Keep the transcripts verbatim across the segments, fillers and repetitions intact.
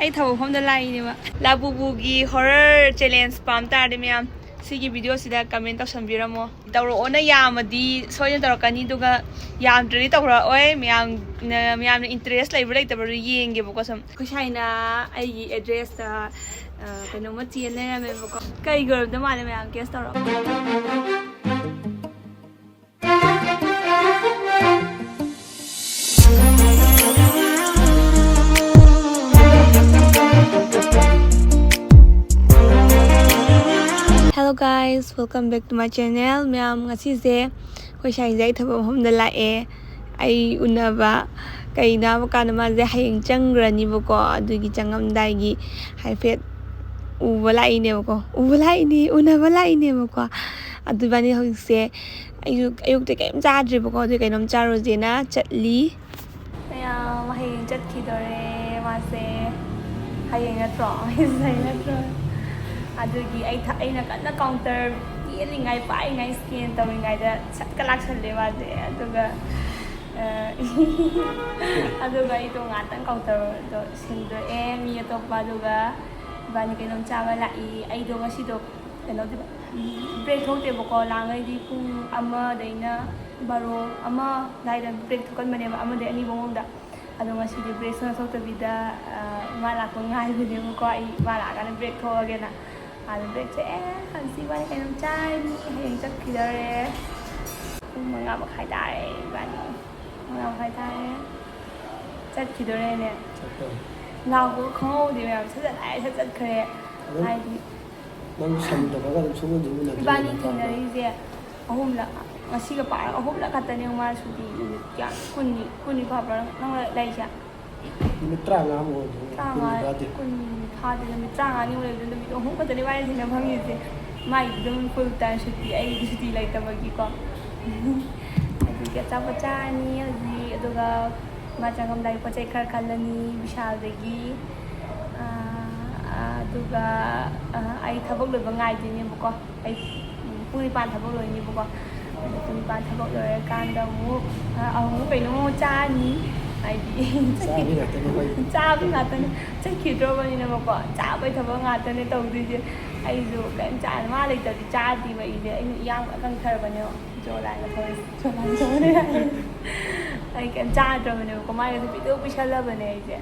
ꯑꯩ ꯊꯕꯛ ꯃꯐꯝꯗ ꯂꯥꯛꯏꯅꯦꯕ꯫ ꯂꯥꯕꯨꯕꯨꯒꯤ horror challenge ꯄꯥꯝ ꯇꯥꯔꯗꯤ ꯃꯌꯥꯝ ꯁꯤꯒꯤ video ꯁꯤꯗ comment ꯇꯧꯁꯟꯕꯤꯔꯝꯃꯣ꯫ ꯇꯧꯔꯛꯑꯣꯅ ꯌꯥꯝꯃꯗꯤ ꯁꯣꯏꯗꯅ ꯇꯧꯔꯛꯀꯅꯤ, ꯑꯗꯨꯒ ꯌꯥꯝꯗ꯭ꯔꯗꯤ ꯇꯧꯔꯛꯑꯣꯏ꯫ ꯃꯌꯥꯝꯅ, ꯃꯌꯥꯝꯅ interest ꯂꯩꯕ꯭ꯔꯥ ꯂꯩꯇꯕ꯭ꯔꯥ ꯌꯦꯡꯒꯦꯕꯀꯣ꯫ ꯁꯨꯝ ꯑꯩꯈꯣꯏ ꯁꯥꯏꯅ ꯑꯩꯒꯤ address ꯇ, ꯑ, ꯀꯩꯅꯣꯝꯃ ꯆꯦꯟ ꯂꯩꯔꯝꯃꯦꯕꯀꯣ꯫ ꯀꯩꯒꯤ ꯑꯣꯏꯔꯝꯗꯧ ꯃꯥꯜꯂꯦ ꯃꯌꯥꯝ? Guess ꯇꯧꯔꯣ꯫ Hello guys, welcome back to my channel. ꯃꯌꯥꯝ, ꯉꯁꯤꯁꯦ ꯑꯩꯈꯣꯏ ꯁꯥꯏꯁꯦ ꯑꯩ ꯊꯕꯛ ꯃꯐꯝꯗ ꯂꯥꯛꯑꯦ꯫ ꯑꯩ ꯎꯅꯕ꯫ ꯀꯩꯅꯣ ꯍꯥꯏꯕ ꯀꯥꯟꯗ ꯃꯥꯁꯦ ꯍꯌꯦꯡ ꯆꯪꯈ꯭ꯔꯅꯤꯕꯀꯣ, ꯑꯗꯨꯒꯤ ꯆꯪꯉꯝꯗꯥꯏꯒꯤ ꯍꯥꯏꯐꯦꯠ ꯎꯕ ꯂꯥꯛꯏꯅꯦꯕꯀꯣ꯫ ꯎꯕ ꯂꯥꯛꯏꯅꯦ, ꯎꯅꯕ ꯂꯥꯛꯏꯅꯦꯕꯀꯣ꯫ ꯑꯗꯨ ꯏꯕꯥꯅꯤ ꯍꯧꯖꯤꯛꯁꯦ, ꯑꯩꯁꯨ ꯑꯌꯨꯛꯇ ꯀꯩꯝ ꯆꯥꯗ꯭ꯔꯤꯕꯀꯣ, ꯑꯗꯨ ꯀꯩꯅꯣꯝ ꯆꯥꯔꯨꯁꯦꯅ ꯆꯠꯂꯤ꯫ ꯃꯌꯥꯝ ꯍꯌꯦꯡ ꯆꯠꯈꯤꯗꯣꯔꯦ ꯃꯥꯁꯦ꯫ ꯍꯌꯦꯡ ꯅꯠꯇ꯭ꯔꯣ? ꯍꯌꯦꯡ ꯅꯠꯇ꯭ꯔꯣ? ꯑꯗꯨꯒꯤ ꯑꯩ ꯊ-, ꯑꯩꯅ ꯀꯟꯅ counter ꯌꯦꯜꯂꯤꯉꯥꯏ, ꯄꯥꯏꯉꯥꯏ, scan ꯇꯧꯔꯤꯉꯩꯗ ꯁꯠꯀ ꯂꯥꯛꯁꯜꯂꯦ ꯃꯥꯁꯦ꯫ ꯑꯗꯨꯒ, ꯑ, ꯑꯗꯨꯒ ꯑꯩꯗꯣ ꯉꯥꯛꯇꯪ counter ꯗꯣ ꯁꯤꯟꯗꯣꯛꯑꯦ ꯃꯤ ꯑꯇꯣꯞꯄ꯫ ꯑꯗꯨꯒ ꯏꯕꯥꯅꯤ ꯀꯩꯅꯣꯝ ꯆꯥꯕ ꯂꯥꯛꯏ꯫ ꯑꯩꯗꯣ ꯉꯁꯤꯗꯣ ꯀꯩꯅꯣ, break ꯊꯣꯛꯇꯦꯕꯀꯣ꯫ ꯅꯍꯥꯟꯈꯩꯗꯤ ꯄꯨꯡ ꯑꯃꯗꯩꯅ ꯕꯥꯔꯣ, ꯑꯃ ꯑꯗꯥꯏꯗ break ꯊꯣꯛꯀꯟꯕꯅꯦꯕ, ꯑꯃꯗꯩ ꯑꯅꯤ ꯐꯥꯎꯕꯗ꯫ ꯑꯗꯣ ꯉꯁꯤꯗꯤ break ꯁꯨꯡꯊꯣꯛ ꯊꯣꯛꯇꯕꯤꯗ, ꯑ, ꯏꯃꯥ ꯂꯥꯛꯄ ꯉꯥꯏꯕꯅꯦꯕꯀꯣ꯫ ꯑꯩ ꯏꯃꯥ ꯂꯥꯛꯑꯀꯥꯟꯗ break ꯊꯣꯛꯑꯒꯦꯅ꯫ ꯑꯗꯣ break ꯊꯣꯛꯑꯦ꯫ ꯍꯧꯖꯤꯛ ꯏꯕꯥꯅꯤ ꯀꯩꯅꯣꯝ ꯆꯥꯔꯅꯤ꯫ ꯍꯌꯦꯡ ꯆꯠꯈꯤꯗꯧꯔꯦ꯫ ꯄꯨꯡ ꯃꯉꯥ ꯃꯈꯥꯏ ꯇꯥꯔꯦ ꯏꯕꯥꯅꯤ꯫ ꯃꯉꯥ ꯃꯈꯥꯏ ꯇꯥꯔꯦ꯫ ꯆꯠꯈꯤꯗꯣꯔꯦꯅꯦ꯫ ꯆꯠꯇꯣꯔꯦ꯫ ꯂꯥꯛꯄꯒ ꯈꯪꯍꯧꯗꯦ ꯃꯌꯥꯝ꯫ ꯁꯠ ꯁꯠ ꯂꯥꯛꯑꯦ, ꯁꯠ ꯆꯠꯈ꯭ꯔꯦ꯫ ꯑꯗꯨꯝ ꯍꯥꯏꯗꯤ ꯅꯪ ꯁꯪꯗꯕꯒ ꯑꯗꯨꯝ ꯁꯨꯡꯎꯟꯗꯤ ꯎꯅꯗ꯭ꯔꯦ ꯏꯕꯥꯅꯤ ꯅꯠꯇ꯭ꯔꯥ? ꯊꯦꯡꯅꯔꯤꯁꯦ ꯑꯍꯨꯝꯂꯛ, ꯉꯁꯤꯒ ꯄꯥꯔꯒ ꯑꯍꯨꯝꯂꯛ ꯈꯛꯇꯅꯦ ꯃꯥ ꯁꯨꯇꯤ ꯅꯨꯃꯤꯠ ꯀꯌꯥ? ꯀꯨꯟꯅꯤ, ꯀꯨꯟꯅꯤ ꯐꯥꯕ꯭ꯔꯥ ꯅꯪ ꯂꯩꯁꯦ? ꯅꯨꯃꯤꯠ ꯇꯔꯥꯃꯉꯥꯃꯨꯛ ꯑꯣꯏꯗꯣꯏꯅꯦ, ꯇꯔꯥꯃꯉꯥ, ꯀꯨꯟꯅꯤ ꯐꯥꯗꯦ꯫ ꯀꯨꯟꯅꯤ ꯐꯥꯗꯦ, ꯅꯨꯃꯤꯠ ꯇꯔꯥꯃꯉꯥꯅꯤ ꯑꯣꯏꯕꯗꯣ ꯅꯨꯃꯤꯠ ꯑꯍꯨꯝ ꯈꯛꯇꯅꯦ ꯃꯥꯅ ꯊꯦꯡꯅ ꯐꯪꯉꯤꯁꯦ꯫ ꯃꯥꯒꯤꯗꯤ ꯑꯗꯨꯝ full time ꯁꯨꯇꯤ, ꯑꯩꯒꯤꯗꯤ ꯁꯨꯇꯤ ꯂꯩꯇꯕꯒꯤꯀꯣ꯫ ꯑꯗꯨꯒꯤ ꯑꯆꯥꯄꯣꯠ ꯆꯥꯔꯅꯤ ꯍꯧꯖꯤꯛ, ꯑꯗꯨꯒ ꯃꯥ ꯆꯪꯉꯝꯗꯥꯏ ꯄꯣꯠ ꯆꯩ ꯈꯔ ꯈꯜꯂꯅꯤ ꯕꯤꯁꯥꯜꯗꯒꯤ꯫ ꯑꯥ, ꯑꯗꯨꯒ, ꯑꯥ, ꯑꯩ ꯊꯕꯛ ꯂꯣꯏꯕ ꯉꯥꯏꯗꯣꯏꯅꯦꯕꯀꯣ꯫ ꯑꯩ ꯄꯨꯡ ꯅꯤꯄꯥꯟ ꯊꯕꯛ ꯂꯣꯏꯅꯦꯕꯀꯣ꯫ ꯑꯗꯨ ꯄꯨꯡ ꯅꯤꯄꯥꯟ ꯊꯕꯛ ꯂꯣꯏꯔꯀꯥꯟꯗ ꯑꯃꯨꯛ, ꯑꯥ, ꯑꯃꯨꯛ ꯀꯩꯅꯣꯃꯨꯛ ꯆꯥꯔꯅꯤ꯫ ꯍꯥꯏꯗꯤ ꯆꯥꯕꯤ ꯉꯥꯛꯇꯅꯦ ꯑꯩꯈꯣꯏ꯫ ꯆꯥꯕꯤ ꯉꯥꯛꯇꯅꯦ꯫ ꯆꯠꯈꯤꯗ꯭ꯔꯣꯕꯅꯤꯅꯕꯀꯣ, ꯆꯥꯕꯩ ꯊꯕꯛ ꯉꯥꯛꯇꯅꯦ ꯇꯧꯗꯣꯏꯁꯦ꯫ ꯑꯩꯁꯨ ꯀꯩꯝ ꯆꯥ-, ꯃꯥ ꯂꯩꯇꯕꯗꯤ ꯆꯥꯗꯦꯕ ꯑꯩꯁꯦ꯫ ꯑꯩꯅ ꯏꯌꯥꯡꯕ ꯀꯪꯊꯔꯕꯅꯦꯕ꯫ ꯖꯣ ꯂꯥꯏꯟꯒ ꯊꯣꯛꯑꯦ꯫ ꯖꯣ ꯂꯥꯏꯟ ꯊꯣꯛꯑꯦ꯫ ꯑꯩ ꯀꯩꯝ ꯆꯥꯗ꯭ꯔꯕꯅꯦꯕꯀꯣ꯫ ꯃꯥꯏꯒꯁꯦ ꯄꯤꯛꯇ꯭ꯔꯨ ꯄꯤꯛꯁꯜꯂꯕꯅꯦ ꯑꯩꯁꯦ꯫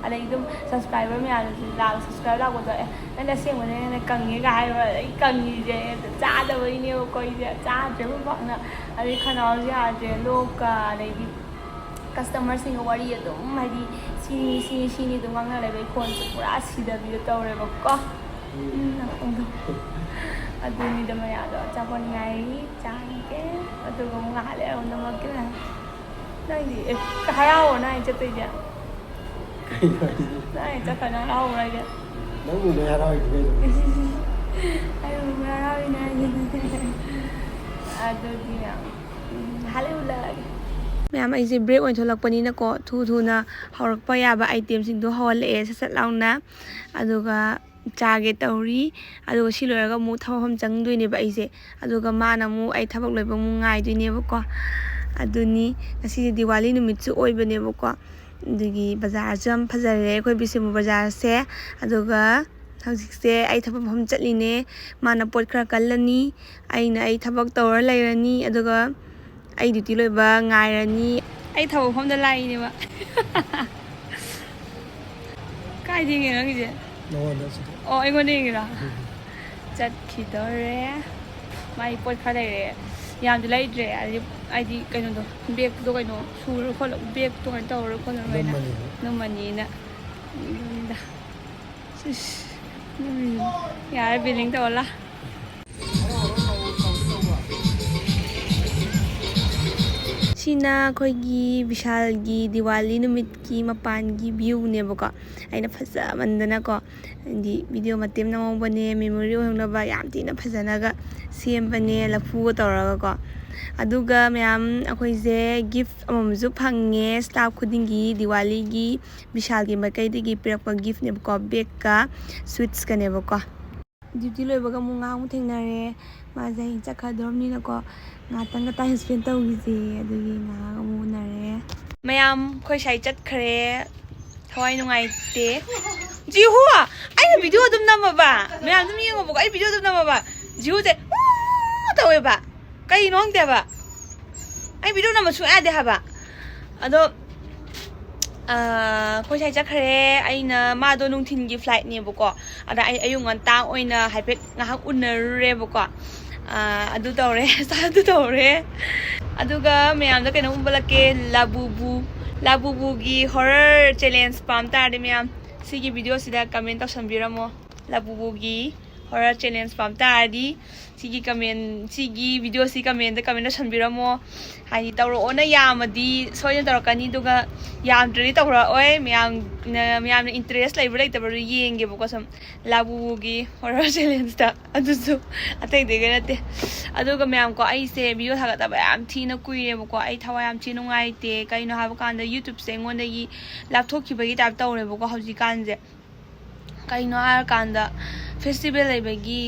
ꯑꯗꯩ ꯑꯗꯨꯝ subscriber ꯃꯌꯥꯝꯗꯁꯨ ꯂꯥꯛ-, subscribe ꯂꯥꯛꯄꯗꯣ, "ꯑꯦ, ꯅꯪ ꯑꯁꯦꯡꯕꯅꯦ ꯅꯪ ꯀꯪꯉꯦꯒ" ꯍꯥꯏꯕ꯫ ꯑꯩ ꯀꯪꯉꯤꯁꯦ ꯆꯥꯗꯕꯩꯅꯦꯕꯀꯣ ꯑꯩꯁꯦ꯫ ꯆꯥꯗ꯭ꯔꯦꯕ ꯄꯥꯛꯅ꯫ ꯑꯗꯩ ꯈꯅꯥꯎꯁꯨ ꯌꯥꯗ꯭ꯔꯦ, ꯂꯣꯛꯀ, ꯑꯗꯩꯗꯤ customerꯁꯤꯡꯒ ꯋꯥꯔꯤ ꯑꯗꯨꯝ, ꯍꯥꯏꯗꯤ, ꯁꯤꯅꯤ, ꯁꯤꯅꯤ, ꯁꯤꯅꯤ ꯑꯗꯨꯝ ꯉꯥꯡꯅ ꯂꯩꯕꯩ ꯈꯣꯟꯁꯦ ꯄꯨꯔꯥ ꯁꯤꯗꯕꯤꯗꯣ ꯇꯧꯔꯦꯕꯀꯣ꯫ ꯎꯝ, ꯅꯥꯀꯣꯡꯗꯣ꯫ ꯑꯗꯨꯅꯤꯗ ꯃꯌꯥꯝꯗꯣ ꯑꯆꯥꯄꯣꯠ ꯉꯥꯏꯔꯤ, ꯆꯥꯔꯒꯦ꯫ ꯑꯗꯨꯒ ꯑꯃꯨꯛ ꯉꯥꯏꯍꯥꯛ ꯂꯩꯔ ꯑꯃꯨꯛ ꯅꯝꯃꯛꯀꯦ꯫ ꯅꯪꯗꯤ, ꯑꯦ, ꯍꯔꯥꯎꯔꯣ ꯅꯪ ꯆꯠꯇꯣꯏꯁꯦ? ꯀꯩꯅꯣ ꯍꯥꯏꯁꯤꯕꯣ? ꯅꯪ ꯆꯠꯈ꯭ꯔ ꯅꯪ ꯍꯔꯥꯎꯕ꯭ꯔꯥ ꯍꯥꯏꯁꯦ? ꯅꯪꯕꯨ ꯂꯣꯏ ꯍꯔꯥꯎꯔꯤꯗꯨ ꯀꯩꯅꯣ? ꯑꯩꯕꯨ ꯂꯣꯏ ꯍꯔꯥꯎꯔꯤꯅꯦ ꯍꯥꯏꯁꯦ꯫ ꯑꯗꯨꯗꯤ ꯃꯌꯥꯝ, ꯎꯝ, ꯉꯥꯏꯍꯥꯛ ꯂꯩ ꯎꯠꯂꯛꯑꯒꯦ꯫ ꯃꯌꯥꯝ, ꯑꯩꯁꯦ break ꯑꯣꯏꯅ ꯊꯣꯛꯂꯛꯄꯅꯤꯅꯀꯣ, ꯊꯨ ꯊꯨꯅ ꯍꯧꯔꯛꯄ ꯌꯥꯕ itemꯁꯤꯡꯗꯣ ꯍꯧꯍꯜꯂꯛꯑꯦ ꯁꯠ ꯁꯠ ꯂꯥꯎꯅ꯫ ꯑꯗꯨꯒ ꯆꯥꯒꯦ ꯇꯧꯔꯤ꯫ ꯑꯗꯨꯒ ꯁꯤ ꯂꯣꯏꯔꯒ ꯑꯃꯨꯛ ꯊꯕꯛ ꯃꯐꯝ ꯆꯪꯗꯣꯏꯅꯦꯕ ꯑꯩꯁꯦ꯫ ꯑꯗꯨꯒ ꯃꯥꯅ ꯑꯃꯨꯛ ꯑꯩ ꯊꯕꯛ ꯂꯣꯏꯕ ꯑꯃꯨꯛ ꯉꯥꯏꯗꯣꯏꯅꯦꯕꯀꯣ꯫ ꯑꯗꯨꯅꯤ, ꯉꯁꯤꯁꯦ ꯗꯤꯋꯥꯂꯤ ꯅꯨꯃꯤꯠꯁꯨ ꯑꯣꯏꯕꯅꯦꯕꯀꯣ꯫ ꯑꯗꯨꯒꯤ ꯕꯖꯥꯔꯁꯨ ꯌꯥꯝ ꯐꯖꯔꯦ ꯑꯩꯈꯣꯏ ꯕꯤꯁꯦꯝꯄꯨꯔ ꯕꯖꯥꯔꯁꯦ꯫ ꯑꯗꯨꯒ ꯍꯧꯖꯤꯛꯁꯦ ꯑꯩ ꯊꯕꯛ ꯃꯐꯝ ꯆꯠꯂꯤꯅꯦ꯫ ꯃꯥꯅ ꯄꯣꯠ ꯈꯔ ꯀꯜꯂꯅꯤ, ꯑꯩꯅ ꯑꯩ ꯊꯕꯛ ꯇꯧꯔ ꯂꯩꯔꯅꯤ꯫ ꯑꯗꯨꯒ ꯑꯩ duty ꯂꯣꯏꯕ ꯉꯥꯏꯔꯅꯤ꯫ ꯑꯩ ꯊꯕꯛ ꯃꯐꯝꯗ ꯂꯥꯛꯏꯅꯦꯕ꯫ ꯀꯥꯏꯗ ꯌꯦꯡꯉꯤꯅꯣ ꯅꯪꯒꯤꯁꯦ? ꯅꯉꯣꯟꯗ ꯁꯤꯗ꯫ ꯑꯣ, ꯑꯩꯉꯣꯟꯗ ꯌꯦꯡꯉꯤꯔꯣ? ꯎꯝ꯫ ꯆꯠꯈꯤꯗꯣꯔꯦ꯫ ꯃꯥꯏ ꯄꯣꯠ ꯈꯔ ꯂꯩꯔꯦ꯫ ꯌꯥꯝꯗꯤ ꯂꯩꯗ꯭ꯔꯦ꯫ ꯍꯥꯏꯗꯤ, ꯍꯥꯏꯗꯤ ꯀꯩꯅꯣꯗꯣ, bagꯇꯣ ꯀꯩꯅꯣ ꯁꯨꯔ ꯈꯣꯠꯂ, bagꯇꯣ ꯀꯩꯅꯣ ꯇꯧꯔ ꯈꯣꯠꯂ ꯂꯣꯏꯅ ꯅꯝꯃꯅꯤ꯫ ꯅꯝꯃꯅꯤꯅ꯫ ꯑꯗꯨꯅꯤꯗ꯫ ꯏꯁ, ꯅꯝꯃꯤꯅꯤ꯫ ꯌꯥꯔꯦ, billing ꯇꯧꯔ ꯂꯥ꯫ ꯁꯤꯅ ꯑꯩꯈꯣꯏꯒꯤ ꯕꯤꯁꯥꯜꯒꯤ ꯗꯤꯋꯥꯂꯤ ꯅꯨꯃꯤꯠꯀꯤ ꯃꯄꯥꯟꯒꯤ viewꯅꯦꯕꯀꯣ꯫ ꯑꯩꯅ ꯐꯖꯃꯟꯗꯅꯀꯣ, ꯍꯥꯏꯗꯤ video ꯃꯇꯦꯛ ꯑꯃ ꯅꯝꯍꯧꯕꯅꯦ, memory ꯑꯣꯏꯍꯧꯅꯕ ꯌꯥꯝ ꯊꯤꯅ ꯐꯖꯅꯒ ꯁꯦꯝꯕꯅꯦ, ꯂꯐꯨꯒ ꯇꯧꯔꯒꯀꯣ꯫ ꯑꯗꯨꯒ ꯃꯌꯥꯝ, ꯑꯩꯈꯣꯏꯁꯦ gift ꯑꯃꯃꯝꯁꯨ ꯐꯪꯉꯦ staff ꯈꯨꯗꯤꯡꯒꯤ꯫ ꯗꯤꯋꯥꯂꯤꯒꯤ ꯕꯤꯁꯥꯜꯒꯤ ꯃꯥꯏꯀꯩꯗꯒꯤ ꯄꯤꯔꯛꯄ giftꯅꯦꯕꯀꯣ, bagꯀ sweetsꯀꯅꯦꯕꯀꯣ꯫ ꯗ꯭ꯌꯨꯇꯤ ꯂꯣꯏꯕꯒ ꯑꯃꯨꯛ ꯉꯥꯏꯍꯥꯛ ꯑꯃꯨꯛ ꯊꯦꯡꯅꯔꯦ꯫ ꯃꯥꯁꯦ ꯍꯌꯦꯡ ꯆꯠꯈ꯭ꯔꯗꯧꯔꯕꯅꯤꯅꯀꯣ, ꯉꯥꯏꯍꯥꯛꯇꯪꯒ ꯇꯥꯏꯝ ꯁ꯭ꯄꯦꯟ ꯇꯧꯈꯤꯁꯦ꯫ ꯑꯗꯨꯒꯤ ꯉꯥꯏꯍꯥꯛ ꯑꯃꯨꯛ ꯎꯅꯔꯦ꯫ ꯃꯌꯥꯝ ꯑꯩꯈꯣꯏ ꯁ꯭ꯋꯥꯏ ꯆꯠꯈ꯭ꯔꯦ꯫ ꯊꯋꯥꯏ ꯅꯨꯡꯉꯥꯏꯇꯦ꯫ ꯖꯤꯍꯨ! ꯑꯩꯅ ꯚꯤꯗꯤꯑꯣ ꯑꯗꯨꯝ ꯅꯝꯃꯕ, ꯃꯌꯥꯝ ꯑꯗꯨꯝ ꯌꯦꯡꯉꯣꯕꯀꯣ, ꯑꯩ ꯚꯤꯗꯤꯑꯣ ꯑꯗꯨꯝ ꯅꯝꯃꯕ, ꯖꯤꯍꯨꯁꯦ "ꯎ" ꯇꯧꯋꯦꯕ꯫ ꯀꯩꯅꯣ ꯈꯪꯗꯦꯕ꯫ ꯑꯩ ꯚꯤꯗꯤꯑꯣ ꯅꯝꯕ ꯁꯨꯡꯌꯥ ꯌꯥꯗꯦ ꯍꯥꯏꯕ꯫ ꯑꯗꯣ ꯑꯩꯈꯣꯏ ꯁ꯭ꯋꯥꯏ ꯆꯠꯈ꯭ꯔꯦ꯫ ꯑꯩꯅ, ꯃꯥꯗꯣ ꯅꯨꯡꯊꯤꯟꯒꯤ ꯐ꯭ꯂꯥꯏꯠꯅꯦꯕꯀꯣ, ꯑꯗ ꯑꯩ ꯑꯌꯨꯛ ꯉꯟꯇꯥ ꯑꯣꯏꯅ ꯍꯥꯏꯐꯦꯠ ꯉꯥꯏꯍꯥꯛ ꯎꯅꯔꯨꯔꯦꯕꯀꯣ꯫ ꯑꯗꯨ ꯇꯧꯔꯦ꯫ ꯑꯗꯨ ꯇꯧꯔꯦ꯫ ꯑꯗꯨꯒ ꯃꯌꯥꯝꯗ ꯀꯩꯅꯣꯝ ꯎꯠꯂꯛꯀꯦ꯫ ꯂꯥꯕꯨꯕꯨ, ꯂꯥꯕꯨꯕꯨꯒꯤ ꯍꯣꯔꯔ ꯆꯦꯂꯦꯟꯖ ꯄꯥꯝ ꯇꯥꯔꯗꯤ ꯃꯌꯥꯝ ꯁꯤꯒꯤ ꯚꯤꯗꯤꯑꯣꯁꯤꯗ ꯀꯃꯦꯟ ꯇꯧꯁꯟꯕꯤꯔꯝꯃꯣ꯫ ꯂꯥꯕꯨꯕꯨꯒꯤ ꯍꯣꯔꯔ ꯆꯦꯂꯦꯟꯖ ꯄꯥꯝ ꯇꯥꯔꯗꯤ ꯁꯤꯒꯤ ꯀꯃꯦꯟ, ꯁꯤꯒꯤ ꯚꯤꯗꯤꯑꯣꯁꯤ ꯀꯃꯦꯟꯗ ꯀꯃꯦꯟ ꯇꯧꯁꯟꯕꯤꯔꯝꯃꯣ꯫ ꯍꯥꯏꯗꯤ ꯇꯧꯔꯛꯑꯣꯅ ꯌꯥꯝꯃꯗꯤ ꯁꯣꯏꯗꯅ ꯇꯧꯔꯛꯀꯅꯤ, ꯑꯗꯨꯒ ꯌꯥꯝꯗ꯭ꯔꯗꯤ ꯇꯧꯔꯛꯑꯣꯏ꯫ ꯃꯌꯥꯝꯅ, ꯃꯌꯥꯝꯅ ꯏꯟꯇꯔꯦꯁ ꯂꯩꯕ꯭ꯔꯥ ꯂꯩꯇꯕ꯭ꯔꯥꯗꯣ ꯌꯦꯡꯒꯦꯕꯀꯣ꯫ ꯁꯨꯝ ꯂꯥꯕꯨꯕꯨꯒꯤ ꯍꯣꯔꯔ ꯆꯦꯂꯦꯟꯖꯇ꯫ ꯑꯗꯨꯁꯨ ꯑꯇꯩꯗꯩꯒ ꯅꯠꯇꯦ꯫ ꯑꯗꯨꯒ ꯃꯌꯥꯝꯀꯣ, ꯑꯩꯁꯦ ꯚꯤꯗꯤꯑꯣ ꯊꯥꯒꯠꯇꯕ ꯌꯥꯝ ꯊꯤꯅ ꯀꯨꯏꯔꯦꯕꯀꯣ꯫ ꯑꯩ ꯊꯋꯥꯏ ꯌꯥꯝ ꯊꯤꯅ ꯅꯨꯡꯉꯥꯏꯇꯦ꯫ ꯀꯩꯅꯣ ꯍꯥꯏꯕ ꯀꯥꯟꯗ YouTubeꯁꯦ ꯑꯩꯉꯣꯟꯗꯒꯤ ꯂꯥꯞꯊꯣꯛꯈꯤꯕꯒꯤ ꯇꯥꯏꯞ ꯇꯧꯔꯦꯕꯀꯣ ꯍꯧꯖꯤꯛꯀꯥꯟꯁꯦ꯫ ꯀꯩꯅꯣ ꯍꯥꯏꯔꯀꯥꯟꯗ, ꯐꯦꯁꯇꯤꯚꯦꯜ ꯂꯩꯕꯒꯤ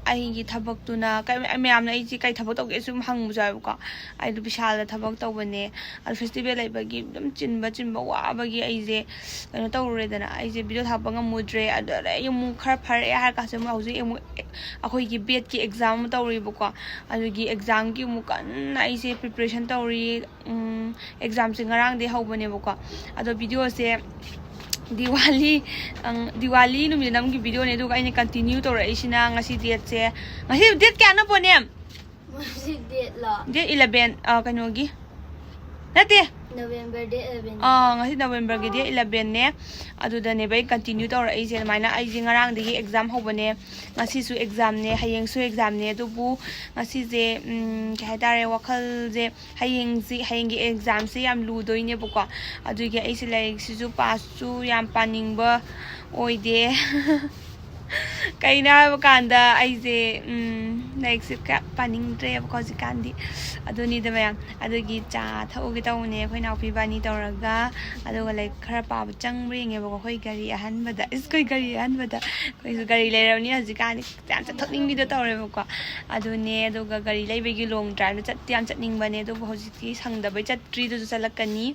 ꯑꯩꯒꯤ ꯊꯕꯛꯇꯨꯅ, ꯀꯩ-, ꯃꯌꯥꯝꯅ ꯑꯩꯁꯦ ꯀꯩ ꯊꯕꯛ ꯇꯧꯒꯦ ꯁꯨꯝ ꯍꯪꯕꯁꯨ ꯌꯥꯎꯋꯦꯕꯀꯣ꯫ ꯑꯩꯗꯣ ꯕꯤꯁꯥꯜꯗ ꯊꯕꯛ ꯇꯧꯕꯅꯦ꯫ ꯑꯗꯣ ꯐꯦꯁꯇꯤꯚꯦꯜ ꯂꯩꯕꯒꯤ ꯑꯗꯨꯝ ꯆꯤꯟꯕ, ꯆꯤꯟꯕ ꯋꯥꯕꯒꯤ ꯑꯩꯁꯦ ꯀꯩꯅꯣ ꯇꯧꯔꯨꯔꯦꯗꯅ, ꯑꯩꯁꯦ ꯚꯤꯗꯤꯑꯣ ꯊꯥꯒꯠꯄ ꯉꯝꯃꯨꯗ꯭ꯔꯦ꯫ ꯑꯗꯨꯗ ꯑꯩ ꯑꯃꯨꯛ ꯈꯔ ꯐꯔꯛꯑꯦ ꯍꯥꯏꯔ ꯀꯥꯟꯁꯤꯗ ꯑꯃꯨꯛ ꯍꯧꯖꯤꯛ ꯑꯃꯨꯛ ꯑꯩꯈꯣꯏꯒꯤ ꯕꯦꯠꯀꯤ ꯑꯦꯛꯖꯥꯝ ꯑꯃ ꯇꯧꯔꯤꯕꯀꯣ꯫ ꯑꯗꯨꯒꯤ ꯑꯦꯛꯖꯥꯝꯒꯤ ꯑꯃꯨꯛ ꯀꯟꯅ ꯑꯩꯁꯦ ꯄ꯭ꯔꯤꯄꯦꯔꯦꯁꯟ ꯇꯧꯔꯤ꯫ ꯎꯝ, ꯑꯦꯛꯖꯥꯝꯁꯦ ꯉꯔꯥꯡꯗꯩ ꯍꯧꯕꯅꯦꯕꯀꯣ꯫ ꯑꯗꯣ ꯚꯤꯗꯤꯑꯣꯁꯦ ꯗꯤꯋꯥꯂꯤ, ꯑꯪ, ꯗꯤꯋꯥꯂꯤ ꯅꯨꯃꯤꯠ ꯅꯝꯒꯤ ꯚꯤꯗꯤꯑꯣꯅꯦ, ꯑꯗꯨꯒ ꯑꯩꯅ ꯀꯟꯇꯤꯅ꯭ꯌꯨ ꯇꯧꯔꯛꯏꯁꯤꯅ ꯉꯁꯤ ꯗꯦꯠꯁꯦ, ꯉꯁꯤ ꯗꯦꯠ ꯀꯌꯥꯅꯣ, ꯄꯣꯅꯦꯝ? ꯉꯁꯤ ꯗꯦꯠꯂꯣ? ꯗꯦꯠ eleven, ꯑ, ꯀꯩꯅꯣꯒꯤ, ꯅꯠꯇꯦ꯫ November date eleven. ꯑꯥ, ꯉꯁꯤ Novemberꯒꯤ date elevenꯅꯦ꯫ ꯑꯗꯨꯗꯅꯦꯕ ꯑꯩ ꯀꯟꯇꯤꯅ꯭ꯌꯨ ꯇꯧꯔꯛꯏꯁꯦ꯫ ꯑꯗꯨꯃꯥꯏꯅ ꯑꯩꯁꯦ ꯉꯔꯥꯡꯗꯒꯤ ꯑꯦꯛꯖꯥꯝ ꯍꯧꯕꯅꯦ, ꯉꯁꯤꯁꯨ ꯑꯦꯛꯖꯥꯝꯅꯦ, ꯍꯌꯦꯡꯁꯨ ꯑꯦꯛꯖꯥꯝꯅꯦ꯫ ꯑꯗꯨꯕꯨ ꯉꯁꯤꯁꯦ, ꯎꯝ, ꯀꯩ ꯍꯥꯏꯇꯥꯔꯦ, ꯋꯥꯈꯜꯁꯦ ꯍꯌꯦꯡꯁꯤ, ꯍꯌꯦꯡꯒꯤ ꯑꯦꯛꯖꯥꯝꯁꯦ ꯌꯥꯝ ꯂꯨꯗꯣꯏꯅꯦꯕꯀꯣ꯫ ꯑꯗꯨꯒꯤ ꯑꯩꯁꯦ ꯂꯥꯏꯔꯤꯛꯁꯤꯁꯨ ꯄꯥꯁꯁꯨ ꯌꯥꯝ ꯄꯥꯅꯤꯡꯕ ꯑꯣꯏꯗꯦ꯫ ꯀꯩꯅꯣ ꯍꯥꯏꯕ ꯀꯥꯟꯗ ꯑꯩꯁꯦ, ꯎꯝ, ꯂꯥꯏꯔꯤꯛꯁꯦ ꯀꯌꯥ ꯄꯥꯅꯤꯡꯗ꯭ꯔꯦꯕꯀꯣ ꯍꯧꯖꯤꯛꯀꯥꯟꯗꯤ꯫ ꯑꯗꯨꯅꯤꯗ ꯃꯌꯥꯝ, ꯑꯗꯨꯒꯤ ꯆꯥ ꯊꯛꯎꯒꯦ ꯇꯧꯕꯅꯦ ꯑꯩꯈꯣꯏ ꯏꯅꯥꯎꯄꯤ ꯏꯕꯥꯅꯤ ꯇꯧꯔꯒ꯫ ꯑꯗꯨꯒ ꯂꯥꯏꯔꯤꯛ ꯈꯔ ꯄꯥꯕ ꯆꯪꯕ꯭ꯔꯥ ꯌꯦꯡꯉꯦꯕꯀꯣ ꯑꯩꯈꯣꯏ ꯒꯥꯔꯤ ꯑꯍꯟꯕꯗ꯫ ꯏꯁ, ꯑꯩꯈꯣꯏ ꯒꯥꯔꯤ ꯑꯍꯟꯕꯗ꯫ ꯑꯩꯈꯣꯏꯁꯨ ꯒꯥꯔꯤ ꯂꯩꯔꯕꯅꯤꯅ ꯍꯧꯖꯤꯛꯀꯥꯟꯗꯤ ꯌꯥꯝ ꯆꯠꯊꯣꯛꯅꯤꯡꯕꯤꯗꯣ ꯇꯧꯔꯦꯕꯀꯣ꯫ ꯑꯗꯨꯅꯦ, ꯑꯗꯨꯒ ꯒꯥꯔꯤ ꯂꯩꯕꯒꯤ ꯂꯣꯡ ꯗ꯭ꯔꯥꯏꯚꯇ ꯆꯠꯇꯤ ꯌꯥꯝ ꯆꯠꯅꯤꯡꯕꯅꯦ, ꯑꯗꯨꯕꯨ ꯍꯧꯖꯤꯛꯇꯤ ꯁꯪꯗꯕꯩ ꯆꯠꯇ꯭ꯔꯤ꯫ ꯑꯗꯨꯁꯨ ꯆꯠꯂꯛꯀꯅꯤ꯫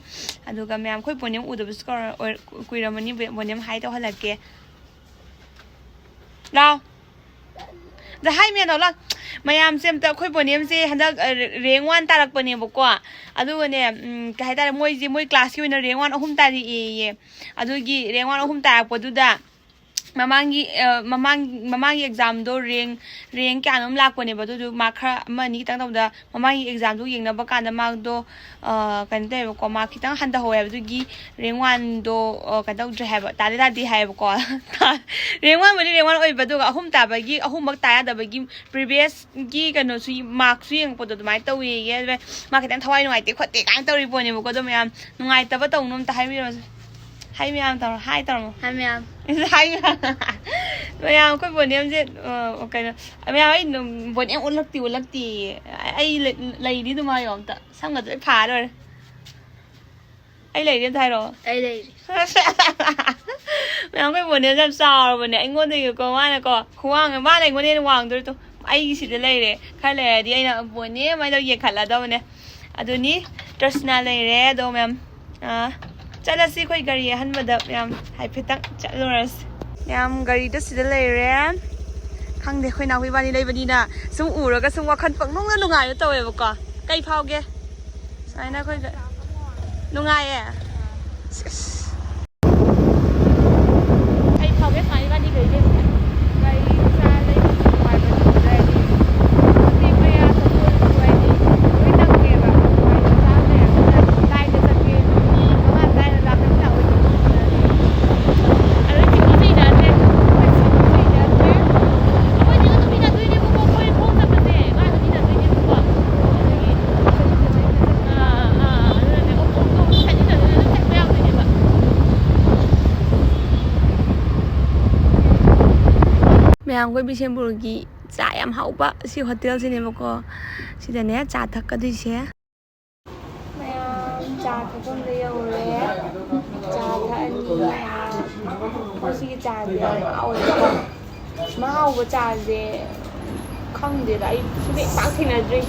ꯑꯗꯨꯒ ꯃꯌꯥꯝ, ꯑꯩꯈꯣꯏ ꯕꯣꯅꯦꯝ ꯎꯗꯕꯁꯨ ꯀꯧꯔ-, ꯑꯣꯏ-, ꯀꯨꯏꯔꯝꯃꯅꯤ꯫ ꯕꯣꯅꯦꯝ ꯍꯥꯏ ꯇꯧꯍꯜꯂꯛꯀꯦ꯫ ꯂꯥꯎ꯫ ꯑꯗ ꯍꯥꯏ ꯃꯌꯥꯝꯗꯣ, ꯂꯥꯎ꯫ ꯃꯌꯥꯝꯁꯦ ꯑꯝꯇ, ꯑꯩꯈꯣꯏ ꯕꯣꯅꯦꯝꯁꯦ ꯍꯟꯗꯛ, ꯑ, ꯔꯦꯡ ꯋꯥꯟ ꯇꯥꯔꯛꯄꯅꯦꯕꯀꯣ꯫ ꯑꯗꯨꯒꯅꯦ, ꯎꯝ, ꯀꯩ ꯍꯥꯏꯇꯥꯔꯦ, ꯃꯣꯏꯁꯦ, ꯃꯣꯏ ꯀ꯭ꯂꯥꯁꯀꯤ ꯑꯣꯏꯅ ꯔꯦꯡ ꯋꯥꯟ ꯑꯍꯨꯝ ꯇꯥꯔꯛꯑꯦꯌꯦ꯫ ꯑꯗꯨꯒꯤ ꯔꯦꯡ ꯋꯥꯟ ꯑꯍꯨꯝ ꯇꯥꯔꯛꯄꯗꯨꯗ ꯃꯃꯥꯡꯒꯤ, ꯑ, ꯃꯃꯥꯡ, ꯃꯃꯥꯡꯒꯤ ꯑꯦꯛꯖꯥꯝꯗꯣ ꯔꯦꯡ, ꯔꯦꯡ ꯀꯌꯥꯅꯣꯝ ꯂꯥꯛꯄꯅꯦꯕ꯫ ꯑꯗꯨꯗꯨ ꯃꯥꯔꯛ ꯈꯔ ꯑꯃ ꯑꯅꯤ ꯈꯤꯇꯪ ꯇꯧꯕꯗ ꯃꯃꯥꯡꯒꯤ ꯑꯦꯛꯖꯥꯝꯗꯨ ꯌꯦꯡꯅꯕ ꯀꯥꯟꯗ ꯃꯥꯔꯛꯇꯣ, ꯑ, ꯀꯩꯅꯣ ꯇꯧꯋꯦꯕꯀꯣ, ꯃꯥꯔꯛ ꯈꯤꯇꯪ ꯍꯟꯊꯍꯧꯋꯦ ꯍꯥꯏꯕꯗꯨꯒꯤ ꯔꯦꯡ ꯋꯥꯟꯗꯣ, ꯑ, ꯀꯩꯅꯣ ꯇꯧꯗ꯭ꯔꯦ ꯍꯥꯏꯕ, ꯇꯥꯗꯤ ꯇꯥꯗꯦ ꯍꯥꯏꯌꯦꯕꯀꯣ꯫ ꯔꯦꯡ ꯋꯥꯟꯕꯨꯗꯤ ꯔꯦꯡ ꯋꯥꯟ ꯑꯣꯏꯕ, ꯑꯗꯨꯒ ꯑꯍꯨꯝ ꯇꯥꯕꯒꯤ, ꯑꯍꯨꯝꯃꯛ ꯇꯥ ꯌꯥꯗꯕꯒꯤ ꯄ꯭ꯔꯤꯚꯤꯌꯁꯀꯤ ꯀꯩꯅꯣꯁꯨ, ꯃꯥꯔꯛꯁꯨ ꯌꯦꯡꯉꯛꯄꯗꯣ ꯑꯗꯨꯃꯥꯏꯅ ꯇꯧꯋꯦꯌꯦ꯫ ꯑꯗꯨꯅ ꯃꯥ ꯈꯤꯇꯪ ꯊꯋꯥꯏ ꯅꯨꯡꯉꯥꯏꯇꯦ ꯈꯣꯠꯇꯦ ꯀꯥꯏꯅ ꯇꯧꯔꯤ ꯄꯣꯠꯅꯦꯕꯀꯣ꯫ ꯑꯗꯣ ꯃꯌꯥꯝ ꯅꯨꯡꯉꯥꯏꯇꯕ ꯇꯧꯅꯨ, ꯑꯝꯇ ꯍꯥꯏꯕꯤꯔꯝꯃꯁꯦ꯫ ꯍꯥꯏ ꯃꯌꯥꯝ ꯇꯧꯔꯣ, ꯍꯥꯏ ꯇꯧꯔꯝꯃꯣ꯫ ꯍꯥꯏ ꯃꯌꯥꯝ꯫ ꯍꯥꯏ ꯃꯌꯥꯝ꯫ ꯃꯌꯥꯝ, ꯑꯩꯈꯣꯏ ꯕꯣꯅꯦꯝꯁꯦ, ꯑ, ꯀꯩꯅꯣ, ꯃꯌꯥꯝ, ꯑꯩ ꯅꯨ-, ꯕꯣꯅꯦꯝ ꯎꯠꯂꯛꯇꯤ ꯎꯠꯂꯛꯇꯤꯌꯦ꯫ ꯑꯩ ꯂꯩ-, ꯂꯩꯔꯤ ꯑꯗꯨꯝ ꯍꯥꯏꯌꯣ ꯑꯝꯇ꯫ ꯁꯝꯒꯗꯣ ꯂꯣꯏ ꯐꯥ ꯂꯣꯏꯔꯦ꯫ ꯑꯩ ꯂꯩꯔꯤ ꯑꯝꯇ ꯍꯥꯏꯔꯛꯑꯣ꯫ ꯑꯩ ꯂꯩꯔꯤ꯫ ꯃꯌꯥꯝ, ꯑꯩꯈꯣꯏ ꯕꯣꯅꯦꯝꯁꯦ ꯌꯥꯝ ꯆꯥꯎꯔꯕꯅꯦ ꯑꯩꯉꯣꯟꯗꯒꯤꯀꯣ꯫ ꯃꯥꯅꯀꯣ, ꯈꯨꯋꯥꯡ, ꯃꯥꯅ ꯑꯩꯉꯣꯟꯗ ꯍꯦꯟꯅ ꯋꯥꯡꯗꯣꯔꯤꯗꯣ꯫ ꯑꯩꯒꯤ ꯁꯤꯗ ꯂꯩꯔꯦ꯫ ꯈꯔ ꯂꯩꯔꯗꯤ ꯑꯩꯅ ꯕꯣꯅꯦꯝ ꯍꯥꯏꯅ ꯌꯦꯡꯈꯠꯂꯗꯕꯅꯦ꯫ ꯑꯗꯨꯅꯤ, ꯇ꯭ꯔꯁꯅꯥ ꯂꯩꯔꯦ꯫ ꯑꯗꯣ ꯃꯌꯥꯝ, ꯑꯥ, ꯆꯠꯂꯁꯤ ꯑꯩꯈꯣꯏ ꯒꯥꯔꯤ ꯑꯍꯟꯕꯗ ꯃꯌꯥꯝ ꯍꯥꯏꯐꯦꯠꯇꯪ ꯆꯠꯂꯨꯔꯁꯤ꯫ ꯃꯌꯥꯝ, ꯒꯥꯔꯤꯗ ꯁꯤꯗ ꯂꯩꯔꯦ꯫ ꯈꯪꯗꯦ, ꯑꯩꯈꯣꯏ ꯏꯅꯥꯎꯄꯤ ꯏꯕꯥꯅꯤ ꯂꯩꯕꯅꯤꯅ ꯁꯨꯝ ꯎꯔꯒ ꯁꯨꯝ ꯋꯥꯈꯜ ꯄꯪꯅꯨꯡꯗ ꯅꯨꯡꯉꯥꯏꯕ ꯇꯧꯋꯦꯕꯀꯣ꯫ ꯀꯩ ꯐꯥꯎꯒꯦ? ꯁꯨꯃꯥꯏꯅ ꯑꯩꯈꯣꯏꯒ ꯅꯨꯡꯉꯥꯏꯌꯦ꯫ ꯁꯤꯁ꯫ ꯀꯩ ꯐꯥꯎꯒꯦ ꯁꯨꯃꯥꯏꯅ ꯏꯕꯥꯅꯤ ꯂꯩꯔꯦ꯫ ꯒꯥꯔꯤ ꯃꯆꯥ ꯂꯩꯕ ꯅꯨꯡꯉꯥꯏꯕ ꯅꯠꯇ꯭ꯔꯦ ꯍꯥꯏꯗꯤ꯫ ꯍꯧꯖꯤꯛ ꯃꯌꯥ ꯆꯠꯊꯣꯛꯑꯁꯨ ꯍꯥꯏꯗꯤ ꯂꯣꯏ ꯅꯪꯉꯦꯕ꯫ ꯒꯥꯔꯤ ꯃꯆꯥ ꯑꯃ ꯂꯩꯔꯕꯅꯤꯅ ꯀꯥꯏꯗ ꯆꯠꯀꯦ? ꯃꯤ ꯃꯉꯥ ꯇꯔꯥ ꯂꯥꯛꯀꯅꯤ ꯂꯥꯛꯑꯣꯏꯗ꯭ꯔꯣ? ꯑꯗꯨ ꯆꯤꯡꯁꯨ ꯆꯤꯡꯅꯗ꯭ꯔꯦ꯫ ꯑꯩꯈꯣꯏ ꯆꯤꯡꯁꯨ ꯆꯤꯡꯅꯗ꯭ꯔꯦ꯫ ꯑꯩꯈꯣꯏ ꯆꯤꯡ ꯑꯗꯨꯝ ꯏꯟꯅꯗꯣꯏꯅꯦꯕꯀꯣ꯫ ꯑꯩꯈꯣꯏ ꯈꯣꯡ ꯆꯠꯄꯁꯦ ꯃꯥ ꯑꯗꯨꯝ ꯏꯟꯅꯗꯣꯏꯅꯦꯕꯀꯣ꯫ ꯑꯗꯨꯒꯤ ꯑꯥ, ꯑꯥ, ꯑꯗꯨꯅꯅꯦ ꯑꯣꯛ, ꯑꯣꯛꯇꯣ ꯆꯠꯃꯤꯟꯅꯗꯣꯏꯅꯦ, ꯑꯗꯨꯝ ꯆꯠꯄ ꯌꯥꯎꯗꯣꯏꯅꯦꯕ꯫ ꯃꯌꯥꯝ, ꯑꯩꯈꯣꯏ ꯕꯤꯁꯦꯝꯄꯨꯔꯒꯤ ꯆꯥ ꯌꯥꯝ ꯍꯥꯎꯕ ꯁꯤ ꯍꯣꯇꯦꯜꯁꯤꯅꯦꯕꯀꯣ꯫ ꯁꯤꯗꯅꯦ ꯆꯥ ꯊꯛꯀꯗꯣꯏꯁꯦ꯫ ꯃꯌꯥꯝ ꯆꯥ ꯊꯛꯐꯝꯗ ꯌꯧꯔꯦ꯫ ꯆꯥ ꯊꯛꯑꯅꯤ꯫ ꯑꯥ, ꯃꯣꯏꯁꯤꯒꯤ ꯆꯥꯁꯦ ꯌꯥꯝ ꯍꯥꯎꯋꯦꯕꯀꯣ꯫ ꯁꯨꯃꯥꯏꯅ ꯍꯥꯎꯕ ꯆꯥꯁꯦ ꯈꯪꯗꯦꯗ, ꯑꯩ ꯁꯨꯡꯊꯦꯡ ꯄꯥꯛ ꯊꯦꯡꯅꯗ꯭ꯔꯤ꯫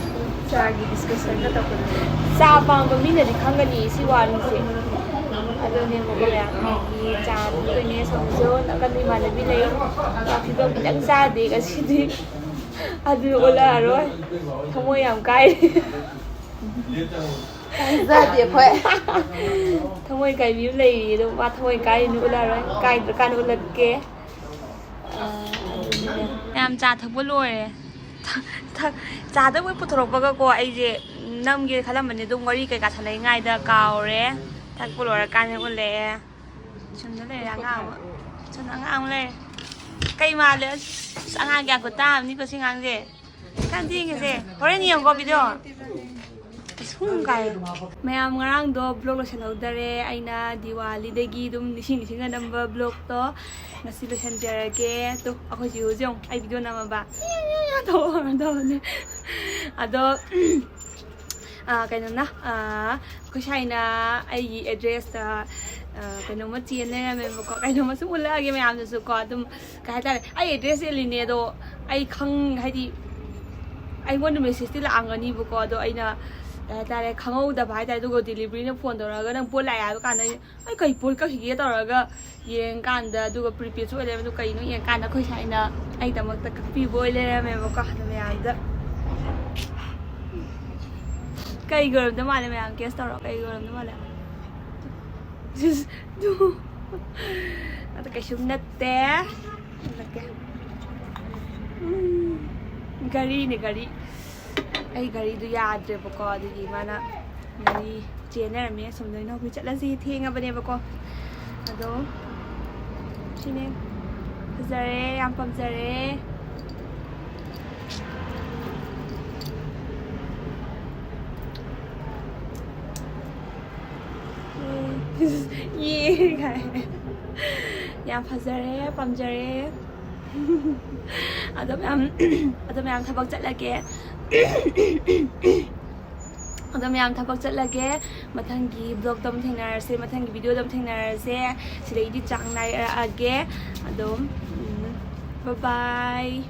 ꯆꯥꯒꯤ ꯗꯤꯁꯀꯁꯟꯒ ꯇꯧꯕꯗꯨꯅꯦ꯫ ꯆꯥ ꯄꯥꯝꯕ ꯃꯤꯅꯗꯤ ꯈꯪꯒꯅꯤ ꯁꯤ ꯋꯥꯔꯤꯁꯦ꯫ ꯑꯗꯨꯅꯦꯕꯀꯣ ꯃꯌꯥꯝ, ꯑꯩꯒꯤ ꯆꯥ ꯊꯛꯇꯣꯏꯅꯦ꯫ ꯁꯣꯝꯗꯁꯨ ꯅꯥꯀꯟꯗ ꯏꯃꯥꯟꯅꯕꯤ ꯂꯩ꯫ ꯆꯥ ꯐꯤꯕꯝ ꯈꯤꯇꯪ ꯆꯥꯗꯦ ꯉꯁꯤꯗꯤ꯫ ꯑꯗꯨ ꯑꯣꯜꯂꯛꯑꯔꯣꯏ꯫ ꯊꯃꯣꯏ ꯌꯥꯝ ꯀꯥꯏꯔꯦ꯫ ꯈꯪꯖꯗꯦ ꯑꯩꯈꯣꯏ꯫ ꯊꯃꯣꯏ ꯀꯥꯏꯕꯤ ꯑꯃ ꯂꯩꯔꯤ ꯑꯗꯣ, ꯃꯥ ꯊꯃꯣꯏ ꯀꯥꯏꯔꯤꯅ ꯎꯠꯂꯔꯣꯏ, ꯀꯥꯏꯗ꯭ꯔꯀꯥꯟꯗ ꯎꯠꯂꯛꯀꯦ꯫ ꯑꯥ, ꯑꯗꯨꯅꯤꯗ꯫ ꯃꯌꯥꯝ ꯆꯥ ꯊꯛꯄ ꯂꯣꯏꯔꯦ꯫ ꯊꯛ-, ꯊꯛ-, ꯆꯥ ꯊꯛꯄꯩ ꯄꯨꯊꯣꯔꯛꯄꯒꯀꯣ ꯑꯩꯁꯦ ꯅꯝꯒꯦ ꯈꯜꯂꯝꯕꯅꯦ, ꯑꯗꯨꯝ ꯋꯥꯔꯤ ꯀꯩꯀꯥ ꯁꯥꯟꯅꯔꯤꯉꯩꯗ ꯀꯥꯎꯔꯦ꯫ ꯊꯛꯄ ꯂꯣꯏꯔꯀꯥꯟꯗ ꯎꯠꯂꯛꯑꯦ꯫ ꯁꯣꯝꯗ ꯂꯩꯔꯦ ꯑꯉꯥꯡ ꯑꯃ꯫ ꯁꯣꯝꯗ ꯑꯉꯥꯡ ꯑꯃ ꯂꯩꯔꯦ꯫ ꯀꯩ ꯃꯥꯜꯂꯦ? ꯑꯁ, ꯑꯉꯥꯡ ꯒ꯭ꯌꯥꯟ ꯈꯨꯠꯇꯥ ꯑꯃꯅꯤꯀꯣ ꯁꯤ ꯑꯉꯥꯡꯁꯦ꯫ ꯈꯔ ꯊꯦꯡꯉꯦꯁꯦ꯫ ꯍꯣꯔꯦꯟ ꯌꯦꯡꯉꯨꯀꯣ ꯚꯤꯗꯤꯑꯣ꯫ ꯑꯁ, ꯍꯨꯝ ꯀꯥꯏ꯫ ꯃꯌꯥꯝ ꯉꯔꯥꯡꯗꯣ ꯕ꯭ꯂꯣꯛ ꯂꯣꯏꯁꯤꯜꯍꯧꯗꯔꯦ꯫ ꯑꯩꯅ ꯗꯤꯋꯥꯂꯤꯗꯒꯤ ꯑꯗꯨꯝ ꯅꯤꯡꯁꯤꯡ ꯅꯤꯡꯁꯤꯡꯉ ꯅꯝꯕ ꯕ꯭ꯂꯣꯛꯇꯣ ꯉꯁꯤ ꯂꯣꯏꯁꯤꯟꯖꯔꯒꯦ꯫ ꯇꯨ, ꯑꯩꯈꯣꯏ ꯖꯤꯍꯨꯁꯦ ꯌꯦꯡꯉꯨ꯫ ꯑꯩ ꯚꯤꯗꯤꯑꯣ ꯅꯝꯃꯕ꯫ ꯇꯧꯕꯅꯦ꯫ ꯑꯗꯣ, ꯑꯥ, ꯀꯩꯅꯣꯅ, ꯑꯥ, ꯑꯩꯈꯣꯏ ꯁꯥꯏꯅ ꯑꯩꯒꯤ ꯑꯦꯗ꯭ꯔꯦꯁꯇ, ꯑꯥ, ꯀꯩꯅꯣꯝꯃ ꯆꯦꯟ ꯂꯩꯔꯝꯃꯦꯕꯀꯣ꯫ ꯀꯩꯅꯣꯝꯃ ꯁꯨꯝ ꯎꯠꯂꯛꯑꯒꯦ ꯃꯌꯥꯝꯗꯁꯨꯀꯣ꯫ ꯑꯗꯨꯝ, ꯀꯩ ꯍꯥꯏꯇꯥꯔꯦ, ꯑꯩ ꯑꯦꯗ꯭ꯔꯦꯁ ꯆꯦꯜꯂꯤꯅꯦ ꯑꯗꯣ, ꯑꯩ ꯈꯪ-, ꯍꯥꯏꯗꯤ, ꯑꯩꯉꯣꯟꯗ ꯃꯦꯁꯦꯖꯇꯤ ꯂꯥꯛꯑꯝꯒꯅꯤꯕꯀꯣ꯫ ꯑꯗꯣ ꯑꯩꯅ, ꯀꯩ ꯍꯥꯏꯇꯥꯔꯦ, ꯈꯪꯍꯧꯗꯕ ꯍꯥꯏꯇꯥꯔꯦ꯫ ꯑꯗꯨꯒ ꯗꯤꯂꯤꯚꯔꯤꯅ ꯐꯣꯟ ꯇꯧꯔꯛꯑꯒ, "ꯅꯪ ꯄꯣꯠ ꯂꯥꯛꯑꯦ" ꯍꯥꯏꯕ ꯀꯥꯟꯗ ꯑꯩ, "ꯑꯩ ꯀꯩ ꯄꯣꯠ ꯀꯛꯈꯤꯒꯦ?" ꯇꯧꯔꯒ ꯌꯦꯡꯀꯥꯟꯗ, ꯑꯗꯨꯒ ꯄ꯭ꯔꯤꯄꯦꯗꯁꯨ ꯑꯣꯏ ꯂꯩꯔꯝꯃꯦ꯫ ꯑꯗꯨ ꯀꯩꯅꯣ ꯌꯦꯡꯀꯥꯟꯗ ꯑꯩꯈꯣꯏ ꯁꯥꯏꯅ ꯑꯩꯗꯃꯛꯇ ꯀꯛꯄꯤꯕ ꯑꯣꯏ ꯂꯩꯔꯝꯃꯦꯕꯀꯣ꯫ ꯑꯗꯨ ꯃꯌꯥꯝꯗ ꯀꯩꯒꯤ ꯑꯣꯏꯔꯝꯗꯧ ꯃꯥꯜꯂꯦ? ꯃꯌꯥꯝ ꯒꯦꯁ ꯇꯧꯔꯣ, ꯀꯩꯒꯤ ꯑꯣꯏꯔꯝꯗꯧ ꯃꯥꯜꯂꯦ? ꯑꯗꯨ ꯀꯩꯁꯨꯝ ꯅꯠꯇꯦ꯫ ꯎꯠꯂꯛꯀꯦ꯫ ꯎꯝ, ꯘꯔꯤꯅꯦ, ꯘꯔꯤ꯫ ꯑꯩ ꯘꯔꯤꯗꯨ ꯌꯥꯗ꯭ꯔꯦꯕꯀꯣ, ꯑꯗꯨꯒꯤ ꯃꯥꯅ ꯘꯔꯤ ꯆꯦꯟꯅꯔꯝꯃꯦ꯫ ꯑꯁꯣꯝꯗ ꯑꯣꯏꯅ ꯑꯩꯈꯣꯏ ꯆꯠꯂꯁꯤ, ꯊꯦꯡꯉꯕꯅꯦꯕꯀꯣ꯫ ꯑꯗꯣ ꯁꯤꯅꯦ, ꯐꯖꯔꯦ, ꯌꯥꯝ ꯄꯥꯝꯖꯔꯦ꯫ ꯌꯦ ꯀꯥꯏ꯫ ꯌꯥꯝ ꯐꯖꯔꯦ, ꯄꯥꯝꯖꯔꯦ꯫ ꯑꯗꯣ ꯃꯌꯥꯝ ꯑꯗꯣ ꯃꯌꯥꯝ ꯊꯕꯛ ꯆꯠꯂꯒꯦ꯫ ꯑꯗꯣ ꯃꯌꯥꯝ ꯊꯕꯛ ꯆꯠꯂꯒꯦ꯫ ꯃꯊꯪꯒꯤ vlogꯇ ꯑꯃꯨꯛ ꯊꯦꯡꯅꯔꯁꯦ, ꯃꯊꯪꯒꯤ videoꯗ ꯑꯃꯨꯛ ꯊꯦꯡꯅꯔꯁꯦ꯫ ꯁꯤꯗꯩꯗꯤ ꯆꯥꯡ ꯅꯥꯏꯔꯛꯑꯒꯦ꯫ ꯑꯗꯨꯝ bye bye꯫